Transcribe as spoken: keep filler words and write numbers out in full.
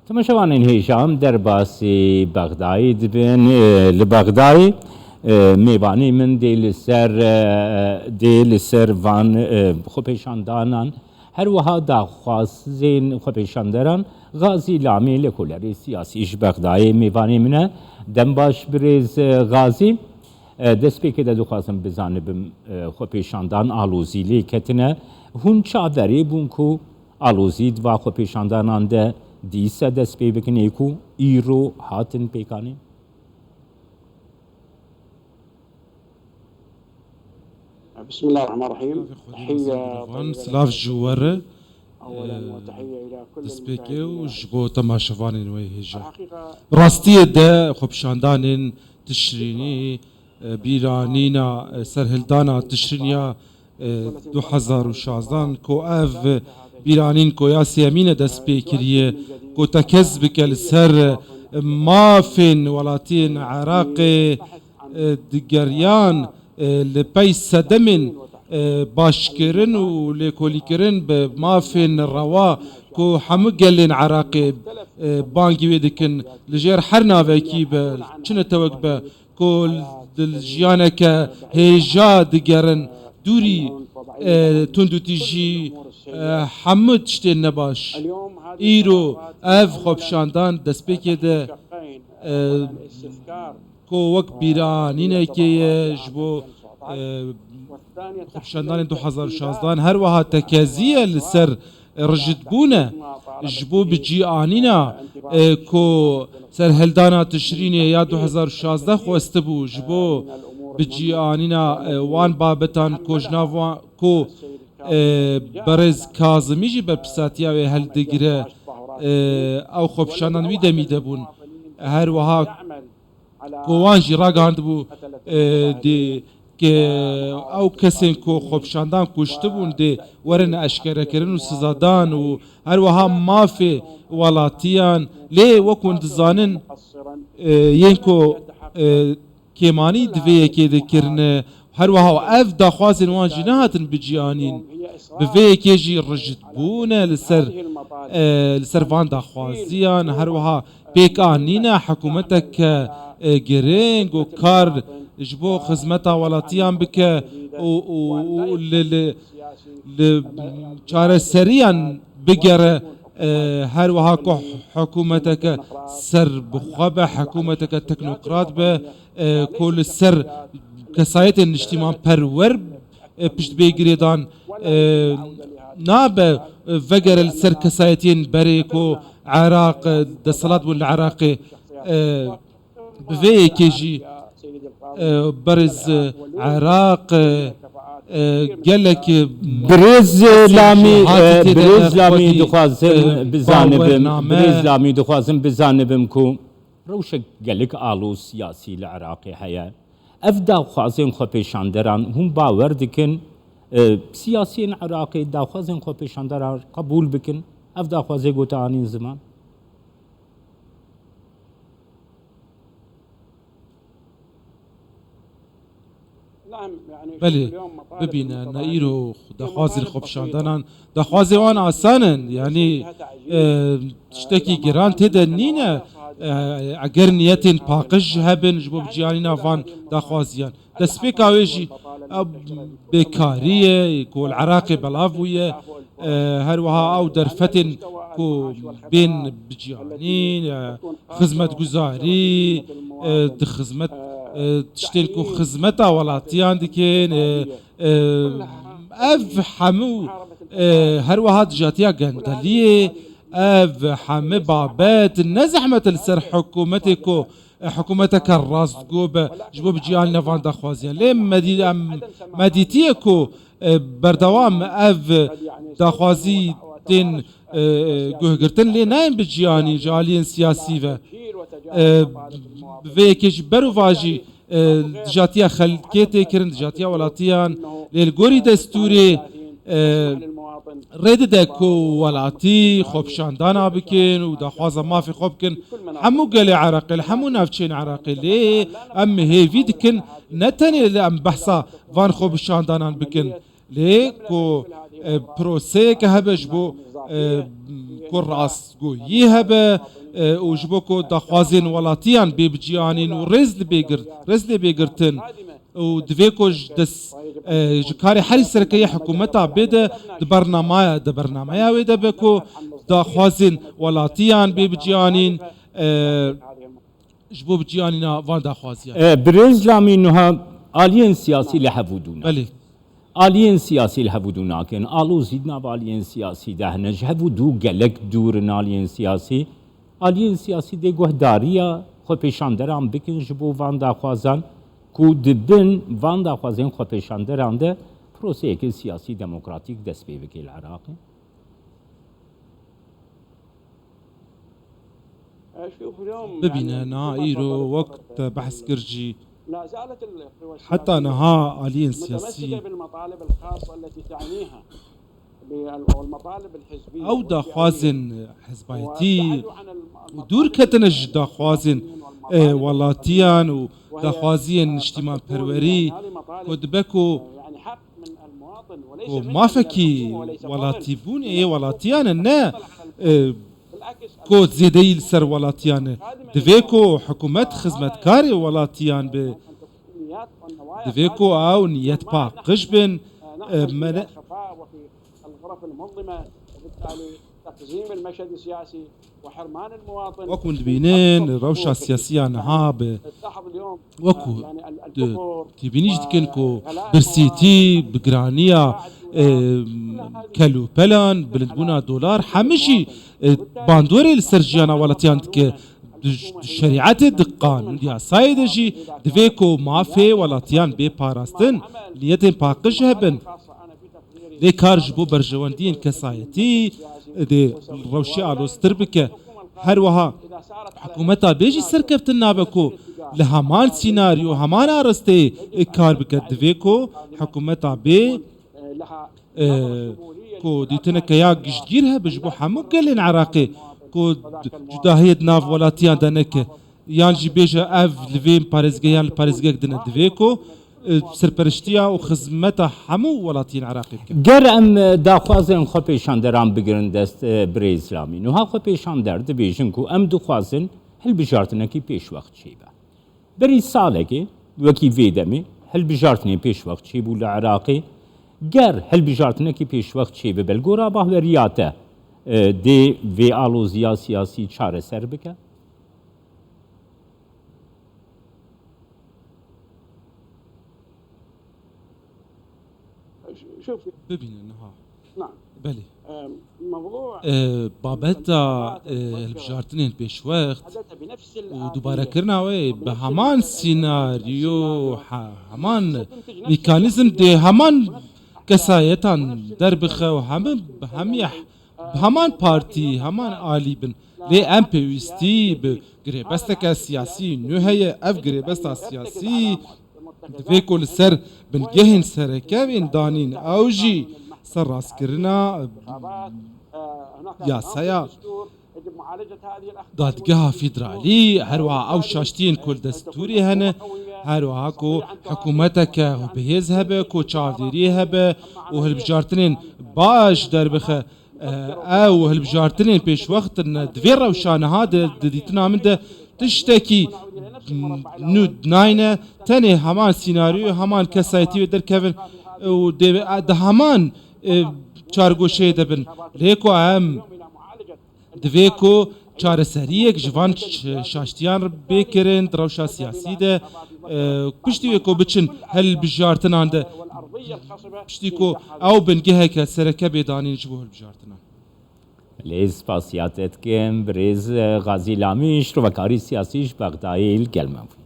Temaşevanên hêja, em derbasî Bexdayê dibin. E, li Bexdayê, e, mêvanê min dê li ser, e, dê li ser van, e, xwepêşandanan, her wiha daxwazên xwepêşanderan Xazî Lamî, lêkolerê siyasî ji Bexdayê mêvanê min e. Dem baş birêz, e, Xazî. E, destpêkê de dixwazim bizanibim, e, xwepêşandan alozî lê ketine. Hûn çaverê bûn ku alozî di va xwepêşandanan de dîse dest pê bikin, ê ku îro hatin pêkanîn? بسم الله الرحمن الرحيم. تحية طيبة لك. Silav ji we re. Destpêkê û ji bo temaşevanên wê hêja. Rastiyê de xwepêşandanên Tişrînî, e, bîranîna, e, serhildana Tişrîniya, e, du hezar û şazdan, ku ev bîranîn ku ya sêyemîn e dest pê kiriye, ku tekez bike li ser, e, mafên welatiyên Iraqê, e, digeriyan, e, li pey sedemên, e, başkirin û lêkolîkirin bi mafên rewa ku hemû gelên Iraqê, e, bangî wê dikin, li jêr her navekî be, çi netewek be, ku li jiyaneke hêja digerin, dûrî, e, tundûtîjî, e, hemû tiştên nebaş. Îro ev xwepêşandan destpêkê de, e, ku wek bîranînekê ye ji bo, e, xwepêşandanên du hezar û şazdan, her wiha tekezî ye li ser rijitbûn e ji bo bi cî anîna, e, ku serhildana Tişrînê ya du hezar û şazdeh xwestibû ji bo bi cî anîna, e, wan babetan ku ji nav wan, ku, e, berêz Kazimî jî berpirsatiya wê hildigire, e, ew xwepêşandan wî demî de bûn. Her wiha ku wan jî ragihandibû, e, dê ke ew kesên ku xwepêşandan kuştibûn dê werin eşkerekirin û sizadan û her wiha mafê welatiyan. Lê wek hûn dizanin, e, yên ku, e, kêmanî di vê yekê de kirine, her wiha ev daxwazên wan jî nehatin bicîanîn. Bi vê yekê jî rijitbûne li ser, e, li ser van daxwaziyan, her wiha pêkanîne hikûmeteke, e, girîng û kar ji bo xizmeta welatiyan bike û, û, û li, li, li çareseriyan bigere, e, her wiha ku hikûmeteke serbixwe be, hikûmeteke teknokrat be, e, ku li ser kesayetên niştîmanperwer, e, piştbêgirê dan, e, nabe, e, vegere li ser kesayetiyên berê ku Iraq, e, desthilat bûn li Iraqê, e, bi vê yekê jî, e, berêz, e, Iraq, e, e, gelek, e, Birêz kesên Lamî, jî hatî e, tê de Birêz Lamî xwedî, dixwazim e, bizanibim, bawername. Birêz Lamî dixwazim bizanibim ku rewşek gelek alo siyasî li Iraqê heye. Ev daxwazên xwepêşanderan hûn bawer dikin, e, siyasiyên Iraqê daxwazên xwepêşanderan qebûl bikin? Ev daxwazê gote anîn ziman? Belê, bibîne, ne îro daxwazên xwepêşandanan, daxwazê wan asan in, yanî, e, tiştekî giran tê de nîne. E, eger niyetên paqij hebin ji bo bicîanîna van daxwaziyan. Destpêka wê jî ew bêkarî ye ku li Iraqê belav bûye, e, her wiha ew derfetên ku bên bicîanîn, e, xizmetguzarî, e, di xizmet, e, tiştên ku xizmeta welatiyan dikin, e, e, ev hemû, e, her wiha dijatiya gendeliyê, ev hemû babet ne zehmet e li ser hikûmetê ku e, hikûmeteke rastgo be ji bo bicîanîna van daxwaziyan. Lê me dî-, em, me dîtiye ku, e, berdewam ev daxwazî tên, e, guhgirtin, lê nayên bicîanîn ji aliyên siyasî ve. E, bi vê yekê jî berovajî, e, dijatiya xelkê tê kirin, dijatiya welatiyan, lê li gorî destûrê, e, rê dide ku welatî xwepêşandana bikin û daxwaza mafê xwe bikin hemû gelê Iraqê, li hemû navçeyên Iraqê. Lê em hêvî dikin ne tenê li em behsa van xwepêşandanan bikin, lê ku e, proseyeke hebe ji bo, e, ku rastgoyî hebe, e, û ji bo ku daxwazên welatiyan bê biciyanîn û rêz li bê gir-, rêz lê bê girtin û divê ku ji des-, e, ji karê herî sereke yê hikûmeta bê de di bernamaya, di bernameya wê de be ku daxwazên welatiyan bê biciyanîn, e, ji bo biciyanîna van daxwaziyan. E, birêz Lamî, nuha aliyên siyasî li hev û dû ne. Belê. Aliyên siyasî li hev û dû nakin. Alozî di nav aliyên siyasî de hene. Ji hev û dû gelek dûr in aliyên siyasî. Aliyên siyasî dê guhdariya xwepêşanderan bikin ji bo van daxwazan ku di bin van daxwazên xwepêşanderan de proseyeke siyasî demokratîk dest pê bike li Iraqê. Bibîne, niha îro wek te behs kir jî, heta niha aliyên siyasî ew daxwazên hizbayetî û dûr ketine ji daxwazên, e, welatiyan û daxwaziyên niştîmanperwerî ku dibe ku ku mafekî welatîbûnê yê welatiyan e, ne, e, ku zêdeyî li ser welatiyan e. Divê ku hikûmet xizmetkarê welatiyan be. Divê ku ew niyet paqij bin. E, me ne- Wek hûn dibînin, rewşa siyasî ya niha bi, wekû di têbînî jî dikin ku birsîtî, bi giraniya, e, kelûpelan, bilindbûna dolar, hemî jî, e, bandorê li ser jiyana welatiyan dike. Di, di şerîetê, di qanûn, di yasayê de jî divê ku mafê welatiyan bê parastin, niyetên paqij hebin. Lê kar ji bo berjewendiyên kesayetî dê rewşê aloztir bike. Her wiha hikûmeta bê jî serkeftin nabe ku li heman sînaryo, heman arasteyê kar bike. Divê ku hikûmeta bê, e, ku dîtineke ya giştgîr hebe ji bo hemû gelên Iraqê ku d-, cudahiyê di nav welatiyan de neke. Yan jî bêje ev li vê parêzgeh yan li parêzgehek din e, divê ku, e, serperiştiya û xizmeta hemû welatiyên Iraqê bike. Ger em, e, daxwazên xwepêşanderan bigirin dest, e, birêz Îslamî, niha xwepêşander dibêjin ku em dixwazin hilbijartinekî pêşwext çêbe. Berî salekê, wekî vê demê, hilbijartinên pêşwext çêbû li Iraqê. Ger hilbijartinekî pêşwext çêbibe, li gora bahweriya te, e, dê vê aloziya siyasî çareser bike? Bibîne niha. Belê. E, babeta, e, hilbijartinên pêşwext û dubarekirina wê bi heman sînaryo, he-, heman mekanîzm dê heman kesayetan derbixe û hemî, hemî bi heman partî, heman alî bin. Lê em pêwîstî bi girêbesteke siyasî nû heye. Ev girêbesta siyasî divê ku li ser bingehên sereke bên danîn, ew jî serrastkirina yasaya dadgeha federalî, her wiha ew şaştiyên ku li destûrê hene, her wiha ku hikûmeteke bihêz hebe, ku çavdêriyê hebe û hilbijartinên baş derbixe. E, ew hilbijartinên pêşwext in, di vê rewşa niha de, di dîtina min de tiştekî nû nayne, tenê heman sînaryoyê, heman kesayetî wê derkevin û dê, e, di heman, e, çargoşeyê de bin. Lê ku em divê ku çareseriyek ji van ş-, şaştiyan re bê kirin di rewşa siyasî de, e, piştî wê ku biçin hilbijartinan de, piştî ku ew bingeheke sereke bê danîn ji bo hilbijartinan. Lê spasiya te dikim, birêz, e, Xazî Lamî, şrovekarî siyasî ji Bexdayê li gel me bû.